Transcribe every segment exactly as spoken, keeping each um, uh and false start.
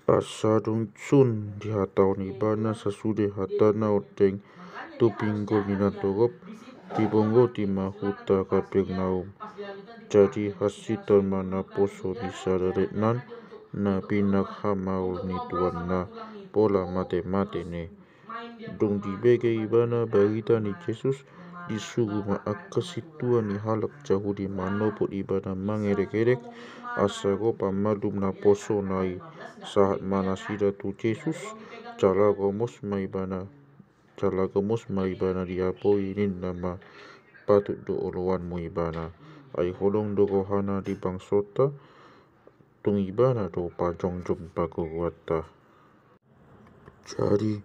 Asa dung sun dihatahon ibana sasude hatana ondeng tu pinggol ni na torop, dibonggoti ma huta Kapernaum. Jadi hansit on ma naposo ni sada letnan na pinarhamaol ni tuanna, pola mate-mate ne. Dung dibege ibana barita ni Jesus, disuruh ma angka sintua ni halak Jahudi manopot ibana mangerek-erek, asa ro pamalum naposona i. Sahat ma nasida tu Jesus, jala gomos ma ibana, jala gomos ma ibana diapoi, ninna ma: Patut do oloanmu ibana, ai holong do rohana di bangsonta, tung ibana do pajongjong parguruanta. Jadi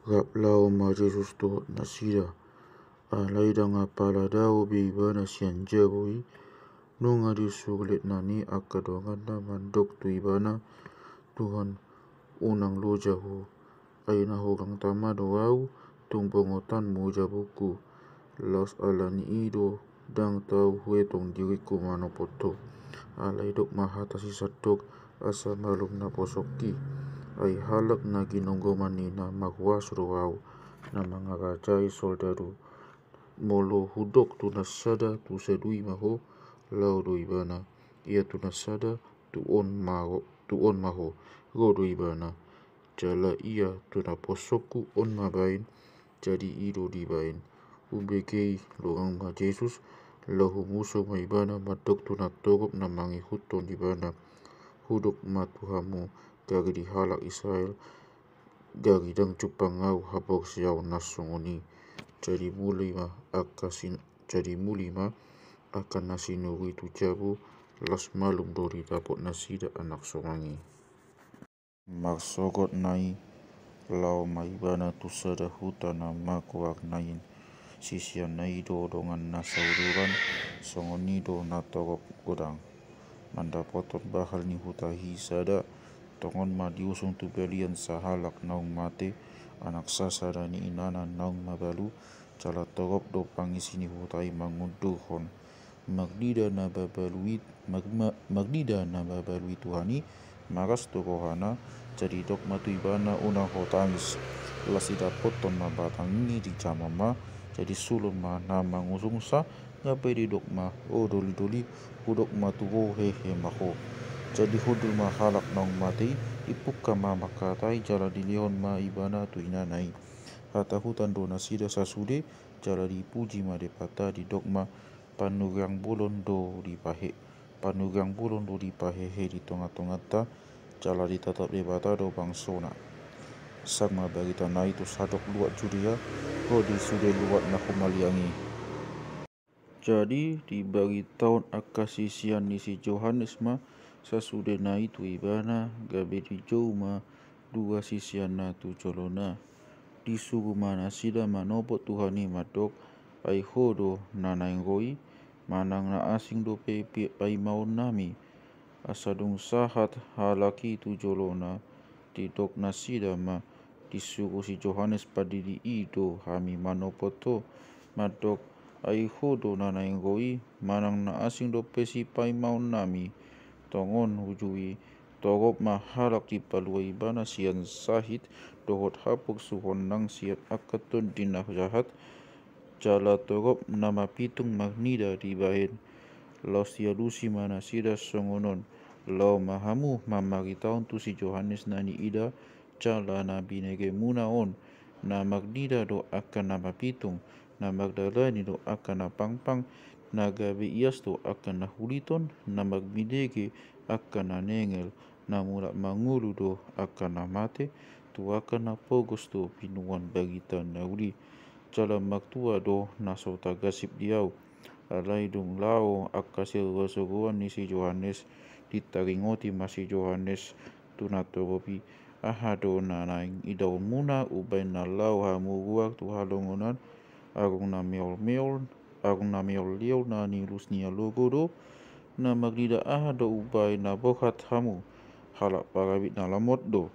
rap laho ma Jesus dohot nasida, alai ndang apala dao be ibana sian jabu i. Nunga disuru letnan i angka donganna mandok tu ibana: Tuhan, unang loja ho, ai na holang tama do ahu, tung bongotanmu jabungku. Laos ala ni i do ndang tau huetong diringku manopot ho. Alai dok ma hata sisandok, asa malum naposongki. Ai halak na ginonggoman ni na marhuaso do ahu, na mangarajai soldadu. Molo hudok tu na sada: Tu sadui ma ho, laho do ibana. Ia tu na sada: Tu on ma ho, tu on ma ho, ro do ibana. Jala ia tu naposongku: On ma baen, jadi i do dibaen. Umbege i, longang ma Jesus, laho musu ma ibana mandok tu na torop na mangihuthon ibana: Hudok ma tu hamu, gari di halak Israel, gari ndang jumpang ahu haporseaon na songon i. Jadi muli ma angka sin-, jadi muli ma angka na sinuru i tu jabu, laos malum do didapot nasida anak sonang i. Marsogot nai, laho ma ibana tu sada huta na margoar Nain. Siseanna i do dongan na sauduran, songon i do na torop godang. Mandapothon bahal ni huta i sada, tongon ma diusung tu balian sahalak naung mate, anak sasada ni inana naung mabalu, jala torop do pangisi ni huta i mangundurhon. Marnida na mabalu i, mar-, ma-, marnida na mabalu i Tuhan i, maras do rohana, jadi didok ma tu ibana: Unang ho tangis. Laos didapothon ma batang i, dijama ma, jadi sulun ma na mangusungsa, gabe didok ma: O doli-doli, hudok ma tu ho, hehe ma ho. Jadi hundul ma halak naung mate i, dipungka ma mangkatai, jala dilehon ma ibana tu inana i. Hatahutan do nasida sasude, jala dipuji ma Debata, didok ma: Panuriang bolon do dipahe-, panuriang bolon do dipahehe di tonga-tonganta, jala ditatap Debata do bangsona. Sang ma barita nai tu sadok luat Judea, ro di sude luat na humaliang i. Jadi dibaritahon angka sisean ni si Johannes ma sasude nai tu ibana, gabe dijou ma dua siseanna tu jolona. Disuru ma nasida manopot Tuhan i mandok: Ai ho do na naeng ro i, manang na asing dope pi-, paimaonnami? Asa dung sahat halak i tu jolona, didok nasida ma: Disuru si Johannes Pandidi i do hami manopot ho, mandok: Ai ho do na naeng ro i, manang na asing dope sipaimaonnami? Tongon uju i, torop ma halak dipalua ibana sian sahit dohot haporsuhon nang sian angka tondi na jahat, jala torop na mapitung marnida dibaen. Laos dialusi ma nasida songon on: Laho ma hamu mamaritahon tu si Johannes na niida jala na binegemuna on: Na marnida do angka na mapitung, na mardalani do angka na pangpang, na gabe ias do angka na huliton, na marbinege angka na nengel, na mulak mangolu do angka na mate, tu angka na pogos do pinuan barita na uli. Jala martua do na so tagasip di ahu. Alai dung laho angka siruasoroan ni si Johannes, ditaringoti ma si Johannes tu na torop i: Aha do na naeng idaonmuna umbahen na laho hamu ruar tu halongonan? Arung na meol-meol, arung na meol-eol na niulus ni alogo do? Na marnida aha do umbahen na borhat hamu? Halak parabit na lamot do?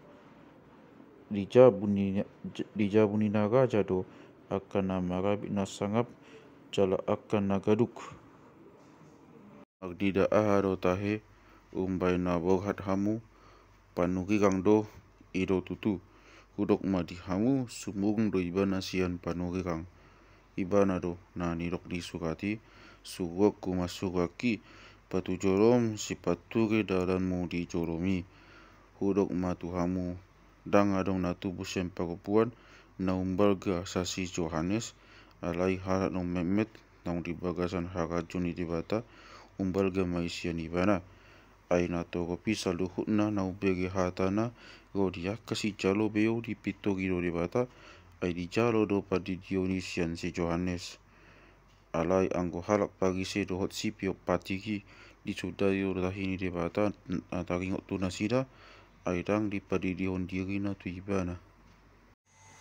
Di jabu ni, di jabu ni na raja do angka na marabit na sangap jala angka na gaduk? Marnida aha do tahe umbahen na borhat hamu? Panurirang do i do tutu. Hudok ma di hamu, sumurung do ibana sian panurirang. Ibana do na nidok ni surat i, suruonku ma suruonki, patujolom sipanture dalanmu di jolomi. Hudok ma tu hamu, ndang adong na tubu sian parompuan na umbalga sasi Johannes, alai halak naung metmet naung di bagasan harajaon ni Debata, umbalga ma i sian ibana. Ai na torop i saluhutna na umbege hatana ro di angka sijalo beo dipintori do Debata, ai dijalo do pandidion i sian si Johannes. Alai anggo halak Parise dohot sipeop patik i, disundali do tahi ni Debata na taringot tu nasida, ai ndang dipandidihon dirina tu ibana.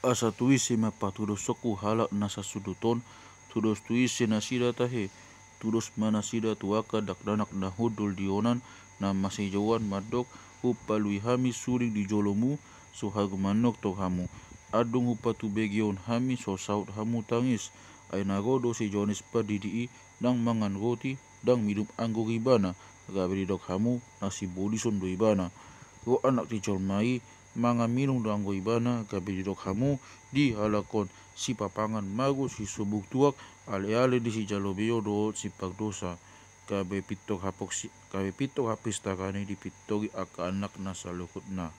Asa tuise ma patudosonku halak na sasundut on, tudos tuise nasida tahe, tudos ma nasida tu angka dakdanak na hundul di onan, na masejouan mandok, humpalui hami suling di jolomu, so hago manongtong hamu. Andung humpatubegehon hami so saut hamu tangis, ai na ro do si Johannes Pandidi i, ndang mangan roti, ndang minum anggur ibana, gabe didok hamu na sibolison do ibana. Ro Anak ni jolma i, mangan minum do anggo ibana, gabe didok hamu di halak on, sipapangan mago sisubung tuak, aleale ni sijalo beo dohot sipardosa. Gabe pintor hapoksi, gabe pintor hapistaran i dipintori angka anak na saluhutna.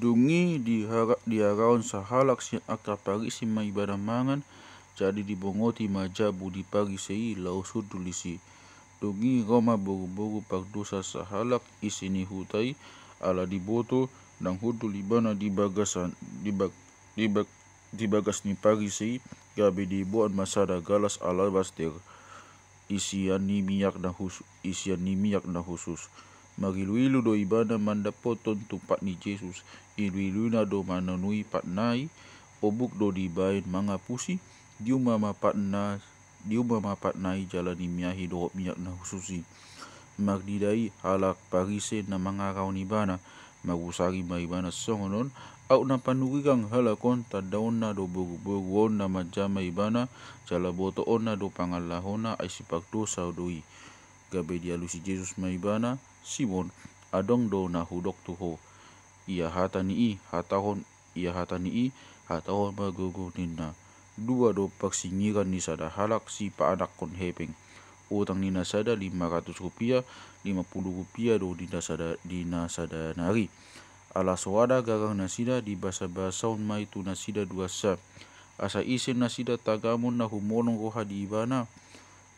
Dung i dihara, diharahon sahalak sian angka Parise ma ibana mangan, jadi dibongoti ma jabu ni Parise i laos hundul disi. Dung i ro ma boruboru pardosa sahalak isi ni huta i, ala diboto ndang hundul ibana di bagasan, di bag-, di bag-, di bagas ni Parise i, gabe diboan ma sada galas alabaster isian ni miak na husu-, isian ni miak na husus. Mangiluilu do ibana mandapothon tumpak ni Jesus, iluiluina do manonui patna i, obuk do dibaen mangapusi, diuma ma patna, diuma ma patna i jala dimiahi dohot miak na husus i. Marnida i halak Parise na mangarahon ibana, marusari ma ibana songon on, aut na panurirang halak on, tandaonna do boruboru on na manjama ibana, jala botoonna do pangalahona ai sipardosa do i. Gabe dialusi Jesus ma ibana, Simon, adong do na hudok tu ho. Ia hata ni i, hatahon Ia hata ni i, hatahon ma gogo ninna. Dua do parsingiran ni sada halak sipaanakhon hepeng. Utang ni na sada lima ratus rupia, lima pulu rupia do di na sada, di na sada nari. Ala so ada gagang nasida dibasabasahon ma i tu nasida duansa. Asa ise nasida tagamon na humolong roha di ibana.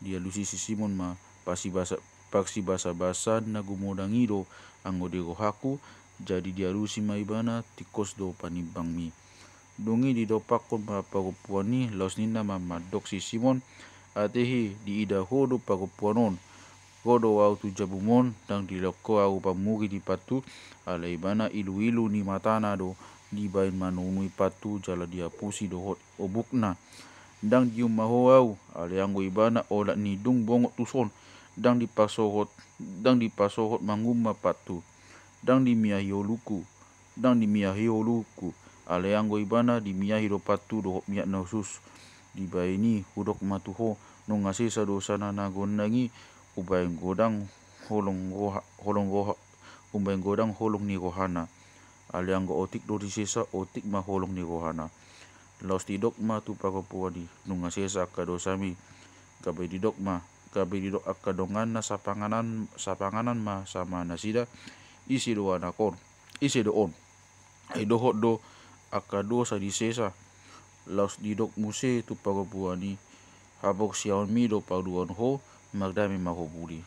Dialusi si Simon ma, pasibasa, parsibasabasaan na gumodang i do anggo di rohangku, jadi dialusi ma ibana tingkos do panimbangmi. Dung i didompakkon ma parompuan i laos ninna ma mandok si Simon, ate he, diida ho do parompuan on. Ro do ahu tu jabum on, ndang dilehon ho ahu pamuri ni pathu, ala ibana iluilu ni matana do dibaen manonui pathu jala diapusi dohot obukna. Ndang diuma ho ahu, alai anggo ibana olat ni dung bongot tuson, ndang dipasohot, ndang dipasohot manguma pathu, ndang dimiahi olukku, ndang dimiahi olukku, alai anggo ibana dimiahi do pathu dohot miak na husus. Dibaen i hudok ma tu ho, nunga sesa dosana na gondang i, umbaen godang holong roha, holong roha, umbaen godang holong ni rohana. Alai anggo otik do disesa, otik ma holong ni rohana. Laos didok ma tu parompuan i, nunga sesa angka dosami. Gabe didok ma, gabe didok angka donganna sapanganan, sapanganan ma sama nasida, ise do anak on, ise do on. Ai dohot do angka dosa disesa. Laos didok muse tu parompuan i, haporseaonmi do paluahon ho, mardame ma ho buli.